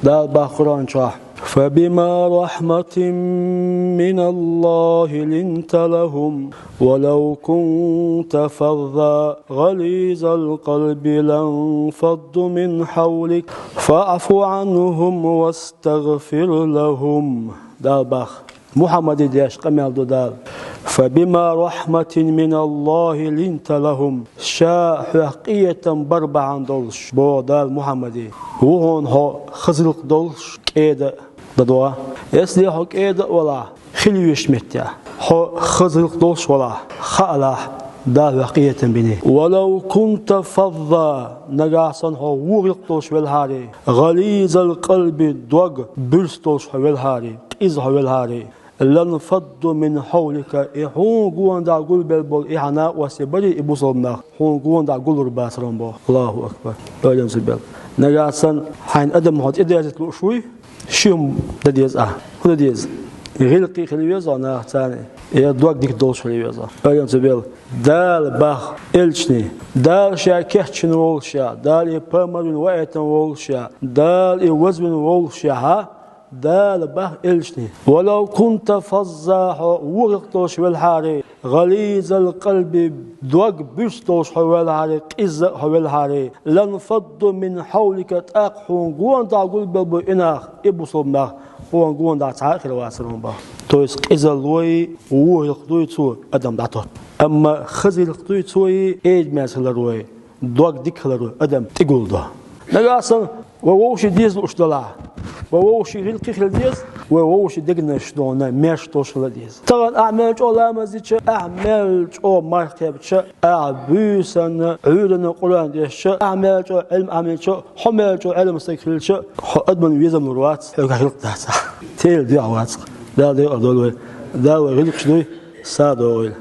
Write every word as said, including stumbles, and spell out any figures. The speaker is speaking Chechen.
Дала бах Къуръан чохь: فبما رحمة من الله لنت لهم ولو كنت فظا غليظ القلب لانفضوا من حولك فاعف عنهم واستغفر لهم. Дала бах Мухьаммаде деш къамел ду Дала: فبما رحمة من الله لنت لهم. Ша хьох къинхетам бар бахьана долуш, боху Дала Мухьаммаде, ву хьуна хьо хаза гӀиллакх долуш кӀеда а дан догӀа. Если хьо кӀеда а валахь, хила везачу меттехь, хьо хаза гӀиллакх долуш валахь, хаалахь, Дала хьох къинхетам бина. ولو كنت فظا, нагахь санна хьо вон гӀиллакх долуш велахьара, غليظ القلب, дог буьрса долуш хьо велахьара, къиза хьо велахьара, لانفضوا من حولك, и хьуна гонах гулбелла болу и хьан накъостий барий, и бусалба нах, хьуна гонах гулур бацара боху. Аллаху акбар. Ойла ца бел. Нагахь санна хьайна адам хьо тӀедерзийта лууш вуй, ши хӀума дан деза ахь. ХӀун дан деза? ГӀиллакхий хила веза нах царна, я дог дика долуш хила веза. Ойла ца бел. Дала бах элчане, Дала ша кечйина волуш а, Дала и пайхамар вина ваийтина волуш а, Дала и вазвина волуш а, Дала бах элчане: ولو كنت فظا, хьо вон гӀиллакх долуш велахьара, غليظ القلب, дог буьрса долуш хьо велахьара, къиза а хьо велахьара, لانفضوا من حولك, тӀаккха хьуна гонах гулбелла бу и нах, и бусалба нах, хьуна гонах цхьа а хир вацара боху. То есть къизаллой, вон гӀиллакх дуй цо адам дӀатотту. Амма хаза гӀиллакх дуй цо и, эдамаьрса хиларой, дог дика хиларой адам тӀегулдо. Нагахь санна вай вовшийн деза лууш далахь, вай вовшийн гӀиллакхий хила деза, вай вовшийн дегнаш дона меш долуш хила деза. Тахана ахь мел чӀогӀа ламаз дича, ахь мел чӀогӀа марха кхаьбча, ахь буьйсанна, Ӏуьйранна Къуръан дешча, ахь мел чӀогӀа Ӏилма Ӏамийча, хьо мел чӀогӀа Ӏилма стаг хилча, хьо адаман везам лур вац, хьоьгахь гӀиллакх дацахь. Тел дуьхьа вацахь. Дала декъал дойла вай. Дала вай гӀиллакхаш дуй, са догӀийла.